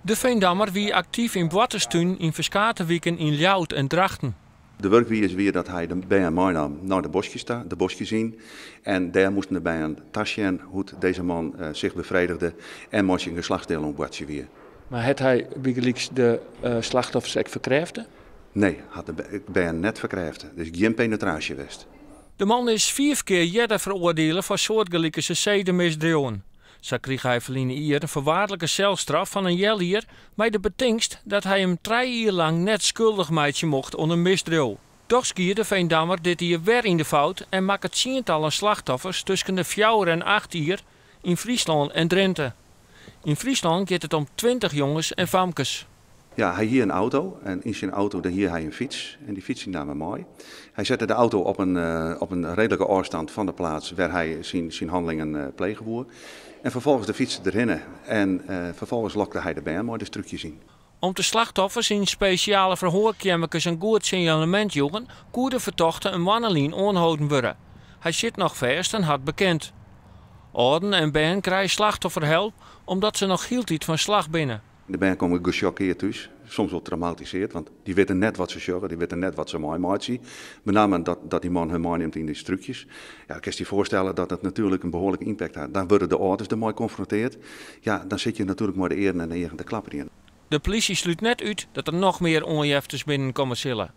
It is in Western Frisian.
De Veendammer wie aktyf yn boarterstunen yn ferskate wiken yn Ljouwert en Drachten. De wurkwize wie dat hy de bern meinam nei de boskjes ta, de boskjes yn. En dêr moasten de bern tasjen hoe't dizze man sich befredigde en mei syn geslachtsdielen oan it boartsjen wie. Mar hat hy bygelyks de slachtoffers ek ferkrêfte? Nee, hat de bern net ferkrêfte. Der is gjin penetraasje west. De man is fiif kear earder feroardiele foar soartgelikense sedemisdriuwen. Sa krige hy ferline jier in foarwaardlike selstraf fan in healjier mei de betingst dat hy him trije jier lang net skuldich meitsje mocht oan in misdriuw. Dochs gie de Veendammer dit jier wer yn de fout en makke tsientallen slachtoffers tusken de fjouwer en acht jier yn Fryslân en Drinte. Yn Fryslân giet it om 20 jonges en famkes. Ja, hy hie in auto en yn syn auto dêr hie hy in fyts en dy fyts naam er mei. Hy sette de auto op in, op in reedlike ôfstân fan de plaats wêr hy syn, syn hannelingen plege woe. En ferfolgens de fyts derhinne en ferfolgens lokte hy de bern mei de strúkjes yn. Om't de slachtoffers yn spesjale ferhoarkeammerkes in goed sinjalemint joegen, koe de fertochte in moanne lyn oanholden wurde. Hy sit noch fêst en hat bekend. Alden en bern krije slachtofferhelp omdat se noch hieltyd fan slach binne. De bern komme gesjokkeard thús, soms wol traumatiseard, want dy witte net wat se sjogge, dy witte net wat se meimeitsje. Benammen dat, dat dy man hun meinimt yn dy strúkjes. Ja, kinst dy foarstelle dat dat natuerlik in behoarlike ympakt hat. Dan wurde de âlders dermei konfrontearre. Ja, dan sitte je natuerlik mei de earen en de eagen te klapperjen. De polysje slút net út dat der noch mear oanjeftes binnenkomme sille.